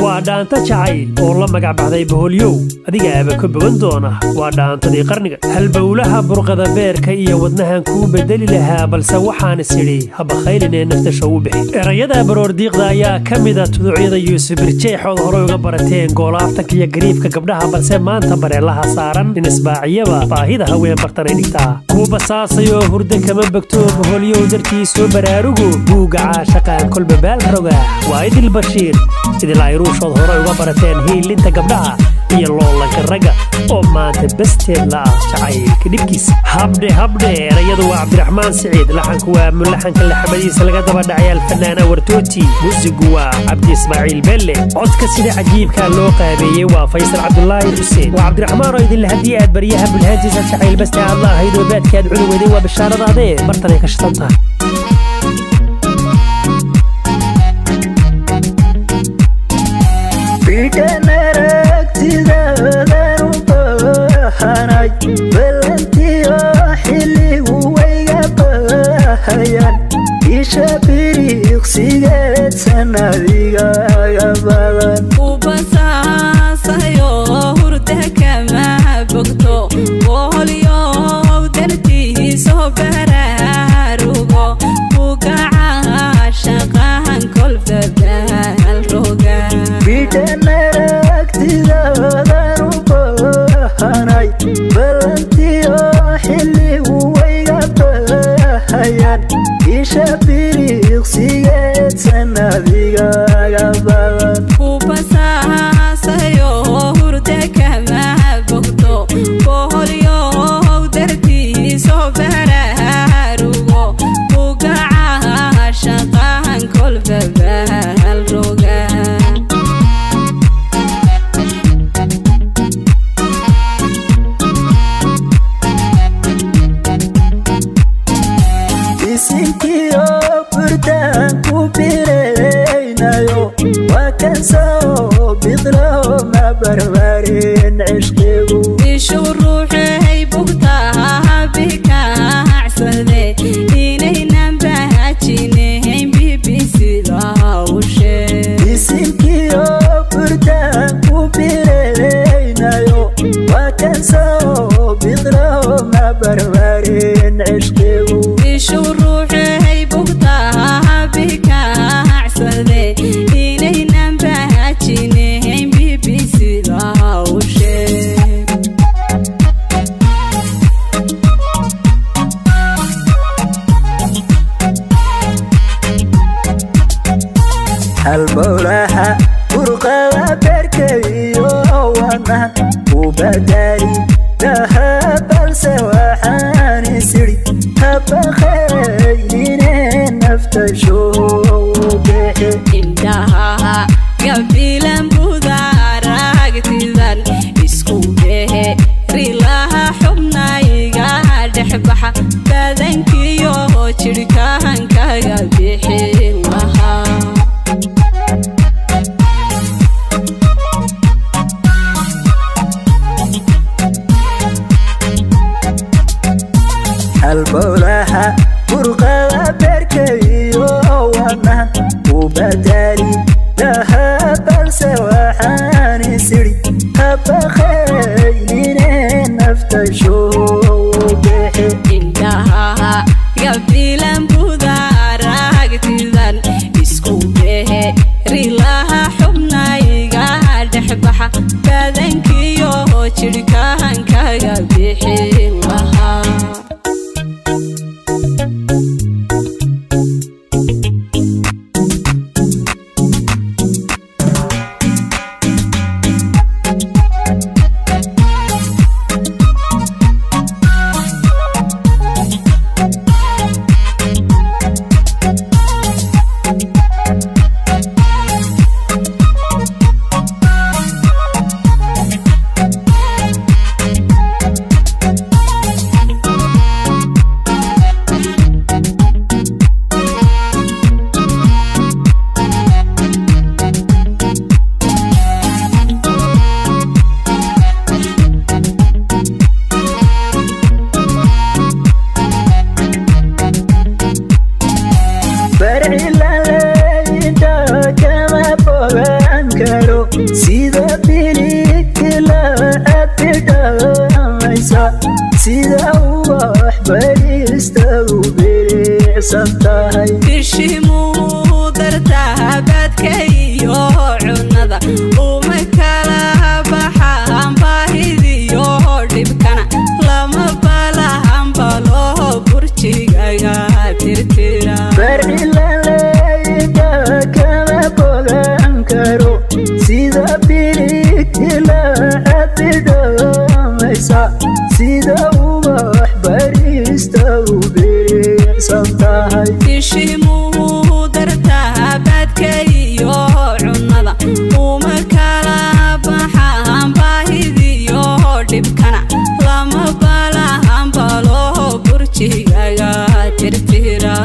Waa dhaanta jacayl oo la magac baxday Boholyow. Adigaaba ka bogan doona. Waa dhaantadii qarniga. Halbowlaha burqada beerka iyo wadnahan kuu bedeli lahaa, balse waxaan is idhi habakaylinee naftasha u bixi. Erayada baroordiiqda ayaa ka mida tuducyada Yuusuf Birjeexood horey uga barateen goolaaftanka iyo gariifka gabdhaha, balse maanta bareelaha saaran in isbaaciyaba baahida haween bartanay dhigtaa. Kuu basaasayoo hurdo kama bogto, Boholyow dartiisoo baraarugu buugga caashaqaan kolba baal roga. Waa Idil Bashiir Idil Ayruushood horey uga barateen hiilinta gabdhaha iyo loolanka ragga, oo maanta basteed la ah jacaylka dhibkiisa. Habdhe habdhe. Erayadu waa Cabdiraxmaan Siciid, laxanku waa mulaxanka laxamadiisa laga daba dhacay Alfanaan Awartooti, muusigu waa Cabdi Ismaaciil Belle, codka sida cajiibka loo qaabeeyey waa Faysal Cabdulaahi Xuseen. Waa Cabdiraxmaan oo idinle: haddii aad baryaha bulhaantiisa jacayl baste aad la ahayd oo baadka aad cuni weyday, waa bishaaradaadee bartanay ka shidan tahay. Bidhan aragtidaadan u baahanay, ballantiyo xilligu wayga baahayaan, isha biriiqsigeed sanadigaga badan. Ubasaasayo hurda kama bogto, boholyow dartiiso baraarugo, bugaca shaqahan kolba baal roga. Bidhan aragtidaadan u baahanay, ballantiyo xilligu wayga baahayaan, isha biriiqsigeed sanadigaga badan. Ubasaasayo hurda kama bogto, boholyow dartiiso baraarugo, bugaca shaqahan kolba baal roga. Isinkiyo burdaan ku biraynayo, waa kan soo biqlo, ma barbarin cishqigu. Ishu ruuxay bugtaa bikaacsade, inaynan bahajinayn bbcda hawshee. Isinkiyo burdaan ku biraynayo, waa kan soo biqlo, ma barbarin cishqigu. Ishu ruuxay bugtaa bikaacsade, inaynan bahajinayn bbcda hawshee. Halbowlaha burqada beerka iyo wadnaha u badali lahaa, balse waxaan isidhi habakayline nafta shoo bixi. Indhaha gabilan buda aragtidan isku behe rilaha, xubnayga dhexbaxa badankiyo jidhkahan kaga bixin lahaa. Halbowlaha burqada beerka iyo wadnaha u badali lahaa, balse Sida ubax bariistadu bilicsan tahay. Bishimuu dartaa baadka iyo cunnada uma kala baxaan, baahidiyo dhibkana lama balahan baloo burjigaga tirtira. Barcilaleyda kama bogan karo, sida bilig ilaa cabidhamaysa, sida ubax bariistadu bilicsan tahay. Bishimuu dartaa baadka iyo cunnada uma kala baxaan, baahidiyo dhibkana lama balahan baloo burjigaga tirtira.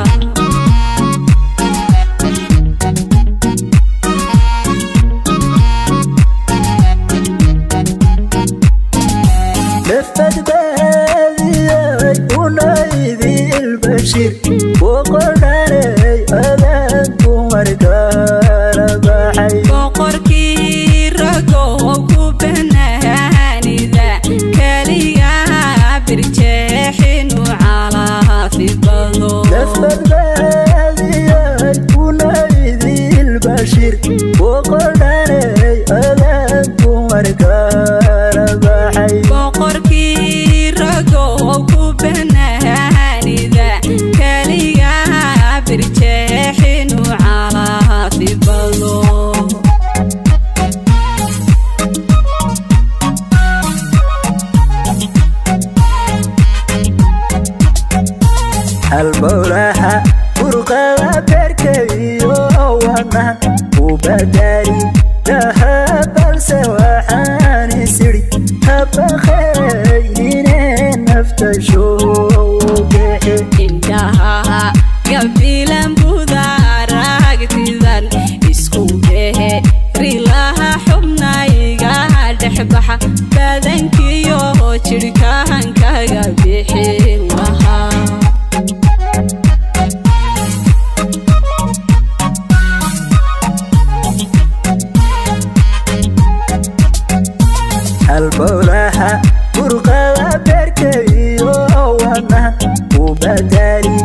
Nafbadbaadiyay unaydilbashir boqordhanay adaan kumarkala baxay. Boqorkii ragow ku banaanida keligaa birjeexinu calaafi bado. Nafbadbaadiyay unaydilbashir boqordhanay adaan kumarkala baxay. Boqorkii ragow ku banaanida keligaa birjeexinu calaafi bado. Halbowlaha burqada beerka iyo wadnaha u badali lahaa, balse waxaan isidhi habakhaynine nafta shoogexe. Indhaha gabilan budaaragtidan isku behe rilaha xubnayga dhexbaxa badankiyo jidhkahankaga bixin lahaa. Halbowlaha burqada beerka iyo wadnaha u badali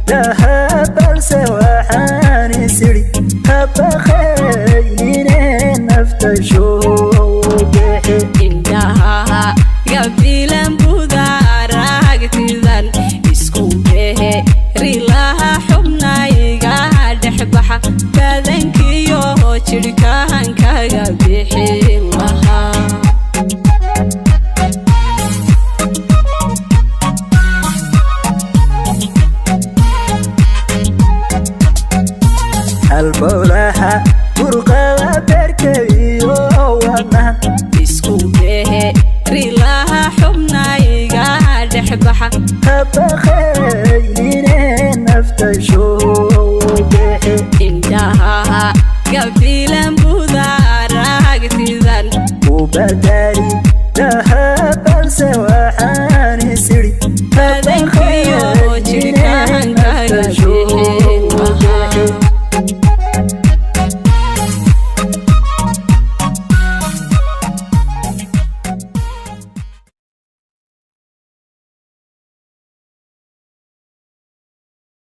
lahaa, balse waxaan isidhi habakhaynine nafta shoogexe. Indhaha gabilan budaaragtidan isku behe rilaha xubnayga dhexbaxa badankiyo jidhkahankaga bixin lahaa. Halbowlaha burqada beerka iyo wadnaha isku behe rilaha xubnayga dhexbaxa habakhaynine nafta shoogexe. Indhaha gabilan budaaragtidan u badali